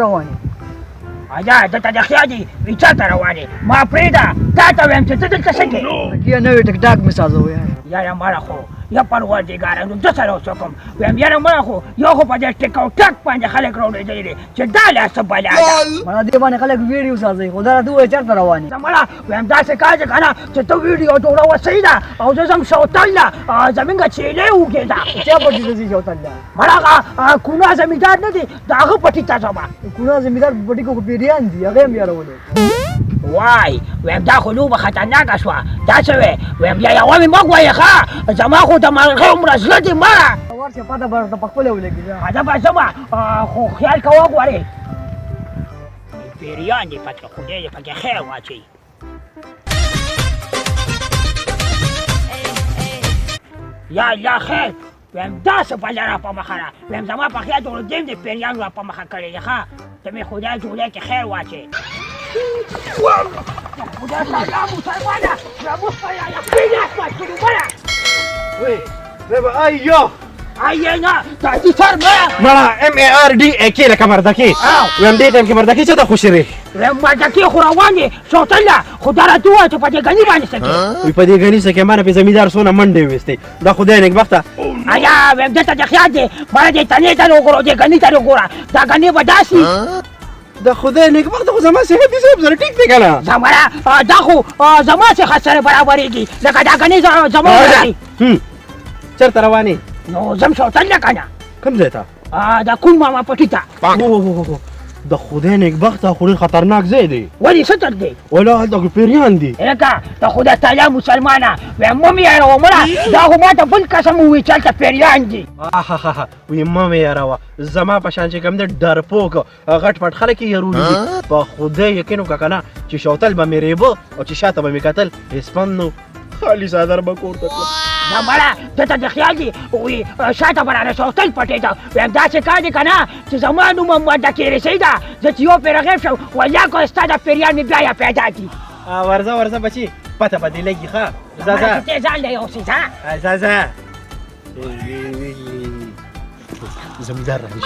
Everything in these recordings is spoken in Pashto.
روان یې؟ اجا دلته د خیال دي وی چاته روان یې؟ ما پرېږده، تا ته وایم چې ته دلته څه کوې؟ کیه نوې ټک ټاک مې سازوه یار. یاره مړه خو یا پروردګاره، نو زه سره څه کوم؟ وایم یاره مړه خو یو خو په دې ټیک او ټاک باندې خلک راولېدلي دي چې دا لا څه بلا ده. مړه دې باندې خلک ویډیو سازوي، خو دا راته ووایه چېرته روان یې؟ زه مړه وایم داسې کار دی که نه چې ته ویډیو جوړوه صحیح ده، او زه ځم شوتل له، زمونږ چیلې اوږې ده. چا پټي ته ځې شوتل له؟ مړه هغه کونا زمیندار نه دی، د هغه پټي ته ځم. کونا زمیندار په پټي کې خو پیریان دي، هغه یې هم یارولې. وای وایم دا خو لوبه خطرناکه شوه، دا څه وایې؟ وایم بیا یوه مې مه ګوایې ښه، زما خو د مرغۍ عمره زړه دی مړه. ورشه پته به درته پخپله ولګي. ځه به ځم، خو خیال کوه ګورې پیریان دې پکې، خدای دې پکې خیر واچوي. یا الله خیر، وایم دا څه بله را په مخه ده؟ وایم زما په خیال جوړ دیم دې پیریان را په مخه کړی دی ښه، ته مې خدای جوړی کې خیر واچوي. خدای تعالی مسلمانه وی بابا ايو ايو نه دا دې سر مړه ایم ای ار ډي ای کې لکه مردکی. ویم دې ټایم کې مردکی څه ته خوشري؟ ویم مردکی خو روان دي سوتل، خو دا راته ووایه چې په دې ګني باندې څه کوې؟ وی په دې ګني څه کوې؟ ما نه پې زمیندار څونه منډې وویستې، دا خدای نېکبخته. ایا ویم دلته دې خیال دی، مړه دې تنې ته وګوره، دې ګني ته وګوره، دا ګني به داسې. د خدای نېکبخته خو زما صحت حساب سره ټیک دی که نه؟ زما دا خو زما صحت سره برابرېږي، لکه دا ګني زما. چېرته روان یې؟ نو ځم شوتل له که نه. کوم ځای ته؟ د کوم ماما پټي ته. د خدای نېکبخته خو ډېر خطرناک ځای دی. ولې څه تر دی؟ ولا هلته خو پیریان دي. لکه د خدای تعالی مسلمانه، وایم مه مې یاروه مړه، دا خو ما ته بل قسم ووایي چې هلته پیریان دي. وایي مه مې یاروه، زما په شان چې کوم دی ډرپوک غټ پټ خلک یې یارولي دي. په خدای یقین وکړه که نه چې شوتل به مې رېبه او چې شاته به مې کتل هېڅ پند نه، خالي څادر به کور ته تلم. نه مړه ده ته دې خیال دي وي شاته به رانه شوتل پټېده. وایم داسې کار دی که نه چې زما نوم هم ورته کېرې صحیح ده، زه چې یو پېره غیب شم والله که ستا د پیریان مې بیا یا پیدا کړي. ورځه ورځه بچي، پته به دې لګي ښه. ځه ځه ته ځان له یوسې ځه. ځه ځه زمیندار رانشي.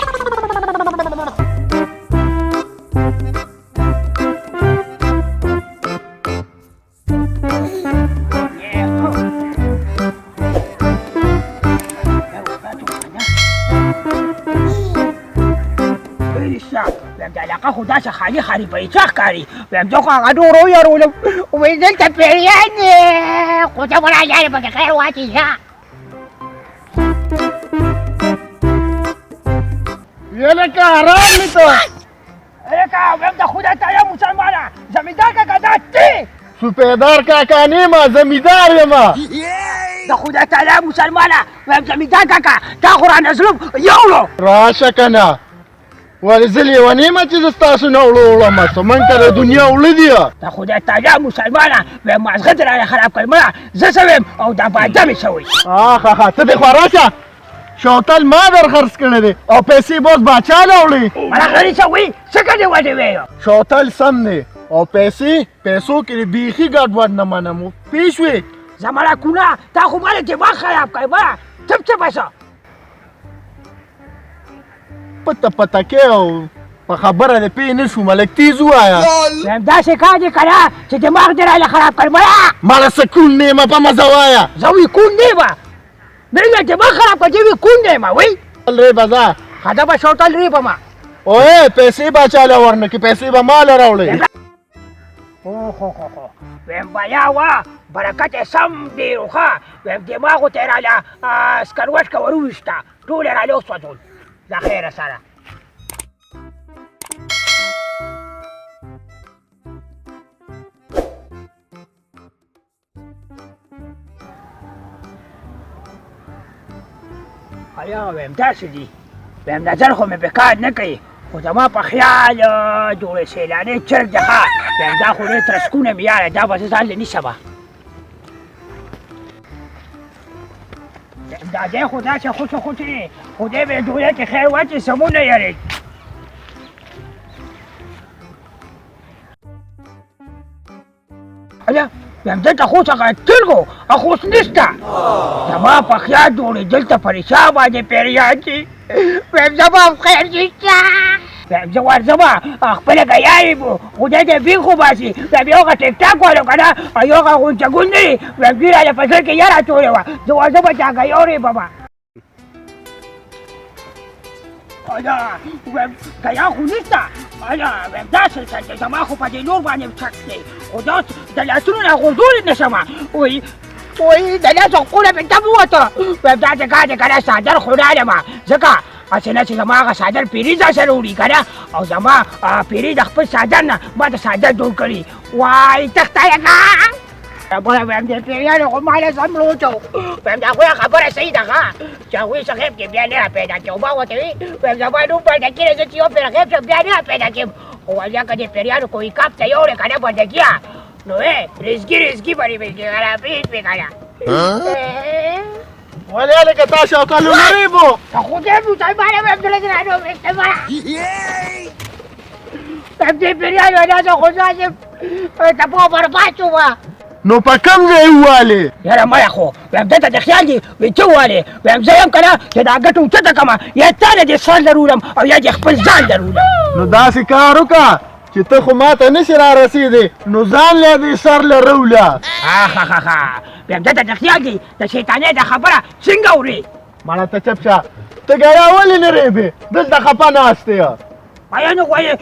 علاقه خو داسې خالي خالي په هېچا ښکاري. وایم زه خو هغه نور ویرولم، وایي دلته پیریان دي، خو ته به راځه پکې خیر واچوي ځه. یلکه آرام مې ته. هلکه وایم د خدای تعالی مسلمانه، زمیندار کاکا دا تی؟ سپیدار کاکا نه یم، زمیندار یم. د خدای تعالی مسلمانه، وایم زمیندار کاکا تا خو رانه زړه یوړو. راشه که نه، ولې زه لېونی یم چې زه ستاسو نه اوړه وړم؟ څه موږ ته د دنیا اوړه دي. د خدای تعالی مسلمانه، وایم مازغه دې رانه خراب کړ مړه، زه څه وایم او دا باده مې څه وایي؟ آخ ته دې خو راشه، شوتل ما در خرڅ کړی دی او پیسې به اوس باچا له وړي. مړه غلي څه وایي؟ څه که دې ودې ویل؟ شوتل سم دی او پیسې پیسو کې دې بیخي ګډوډ نه منم، پوه شوې؟ زما کونه تا خو ما له دماغ خراب کړ مړه، چپ چپ شه. پته پته کې او په خبره دې پوه نه شوم، لږ تیز ووایه. وایم داسې کار دی که نه چې دماغ دې راله خراب کړ مړه. مړه څه کوڼ نه یم، په مزه وایه. زه وایي کوڼ نه یم، مې له دماغ خراب کړ، دی وایي کوڼ نه یم. وایي ریبه ځه. ښه زه به شوتل ریبم. اوې پیسې به چا له ورنه کړې، پیسې به ما له راوړې. خو خو خو وایم بیا وه برکت یې سم ډېر و ښه. وایم دماغو ته یې راله سکروټکه ور وویشته، ټول یې راله وسوځول د خیره سره. ایا وایم داسې دي، وایم نظر خو مې په کار نه کوي، خو زما په خیال جوړې سیلانې چرګ دی ښه. وایم دا خو ډېر ترسکونه مې یاره، دا به زه ځان له نیسم. دا دی خو داسې خوشې خوشې دی، خدای به یې ډوډۍ کې خیر واچوي، سمونه یاري. ایا وایم دلته خو څه چرګ و، خو اوس نشته. زما په خیال جوړې دلته په رښتیا باندې پیریان دي. وایم زما هم خیر نشته. زه ورځم خپله ګیا یم، خدای دې بیخ وباسي. وایم یو هغه ټیک ټاک والو که نه یو هغه غونچه ګل نه دی، وایم دوی راله په زړه کې یره اچولې وه. زه ورځم چې هغه ګیا ورېبم. ایا وایم ګیا خو نشته. ایا وایم دا څه دی، زما خو په دې لور باندې شک دی، خو دا د لاسونو نه غورځولی نه شم. وایي وایي د لاسو خونه مې دم ووته. وایم دا چې کا دی که نه څادر خو رالم، ځکه هسې نه چې زما هغه څادر پیري ځان سره وړي که نه، او زما پیري د خپل څادر نه ما ته څادر جوړ کړي. وایي تخته یې که بله. وایم دې پیریانو خو ما له سم وچو. وایم د هغوی خبره صحیح ده ښه، چې هغوی څه غیب کې بیا نه را پیدا کېږي. ما ورته وي وایم زما نوم بندګي دی، زه چې یو پېر غیب شم بیا نه را پیدا کېږم. خو والله که دې پیریانو کوی کاپ ته یوړې که نه بندګیه، نو رزګي رزګي به دې که نه پرېږدي که نه. ولې هلکه تا شوتل ونه ریبو؟ ته خدای مسلمانه وایم زړه دې رانه وویسته. وایم دې پیریانو دا خو داسې تپو برباد شوم. نو په کوم ځای ووالې؟ یاره مړه خو وایم ده ته د خیال دي وایي څه ووالې. وایم زه یم که نه چې دا ګټه اوچته کړم، یا تا له دې سر درولم او یا دې خپل ځان درولم. نو داسې کار وکړه چې ته خو ماته نه شې را رسېدی، نو ځان له دې سر له روله. ها وایم ده ته د خیال دي د شیطانۍ دا خبره څنګه اورې؟ مړه ته چپ شه، ته ګیا ولې نه رېبې؟ دلته خفه ناست یې. ایا نو وایې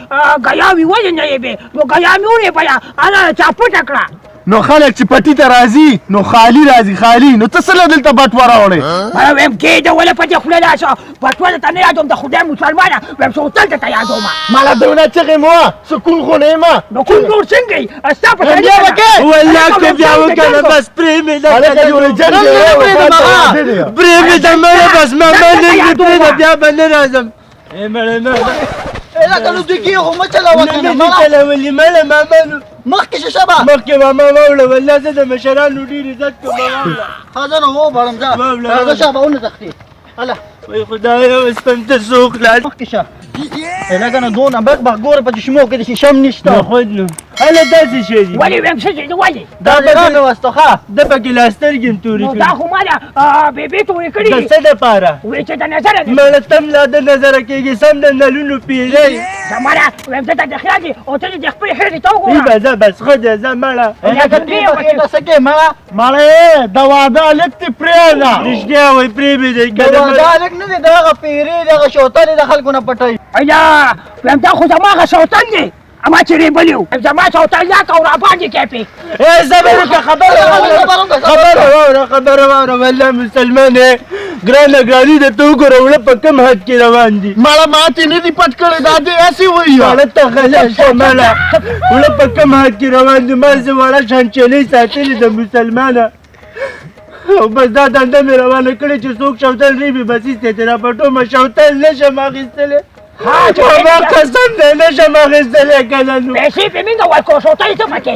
ګیا وي ولې نه رېبې؟ نو ګیا مې ورېبله، انا چا پټه کړه. نو خلک چې پټي ته راځي نو خالي راځي خالي، نو ته څه له دلته بټوه راوړې؟ مړه وایم کېده ولې په دې خوله لاس بټوه درته نه یادوم، د خدای مسلمانه وایم شوتل درته یادوم. مړه دونه چغې مه وه، سکون خو نه یم. نو کوم نور څنګه یې ستا په بیا به کې؟ والله که بیا وکړه بس پرې مې ده. هلکه جوړې جنګ نه دی، پرېږدم هغه. پرې مې ده مړه بس ما نه پرېږده، بیا به نه راځم. مړه مړه لکه نو دوی کې خو مه چلوه که نه نه. دي چلولي مړه ماما. نو مخکې شه شبه مخکې ماما واوړه، والله زه د مشرانو ډېر عزت کوم. واوړه ښه زه نو وبړم، ځه واوړه. راځه شابه ونه تښتې. هله وای خدایه اوس په ته څوک لاړ. مخکې شه لکه نو دونه بغ بغ ګوره، په چشمو کې د شیشم نشته. نو خود نو هله داسې شی دي. ولې وایم څه شی دی ولې؟ دا دې رانه وسته ښه. ده پکې لا سترګې هم تورې نو دا کړي. خو ما له بیبي تورې کړي د دي. څه دپاره؟ وایي چې د نظره دی. مړه تم لا د نظره کېږي، سم د نلونو پیری. زما نه وایم ده ته د خیال دي او ته دې د خپلې خېټې ته ای وګوره. به ځه بس ښه دی ځه مړه. لکه تی په خېټه څه کې مړه؟ مړه د واده هلک دې پرېږده. رښتیا وایي پرې مې دی د که نه. واده هلک نه دی، د هغه پیرې د هغه شوتلې د خلکو نه پټوي. ایا وایم دا خو زما هغه شوتل دی اما چې رېبلی و، زما شوتل راکړه او راباندې کیپې. ای زه به درته خبره واوره، خبره واوره، خبره واوره. والله مسلمان یې ګرانه ګراني درته وګوره وړه په کوم حد کې روان دي. مړه ماتې نه دي پټ کړی، دا دې هسې وایي. مړه ته غلی شه مړه، وړه په کوم حد کې روان دي. ما زه وړه شان چلۍ ساتلې ده مسلمانه، او بس دا دنده مې روانه کړې چې څوک شوتل ریبي بس ایسته ترې راپټومه. شوتل نه شم اخیستلی، ما قسم دی نه شم اخیستلی که نه. نو پیسې پې مونږ ورکړو، شوتل څه پکې؟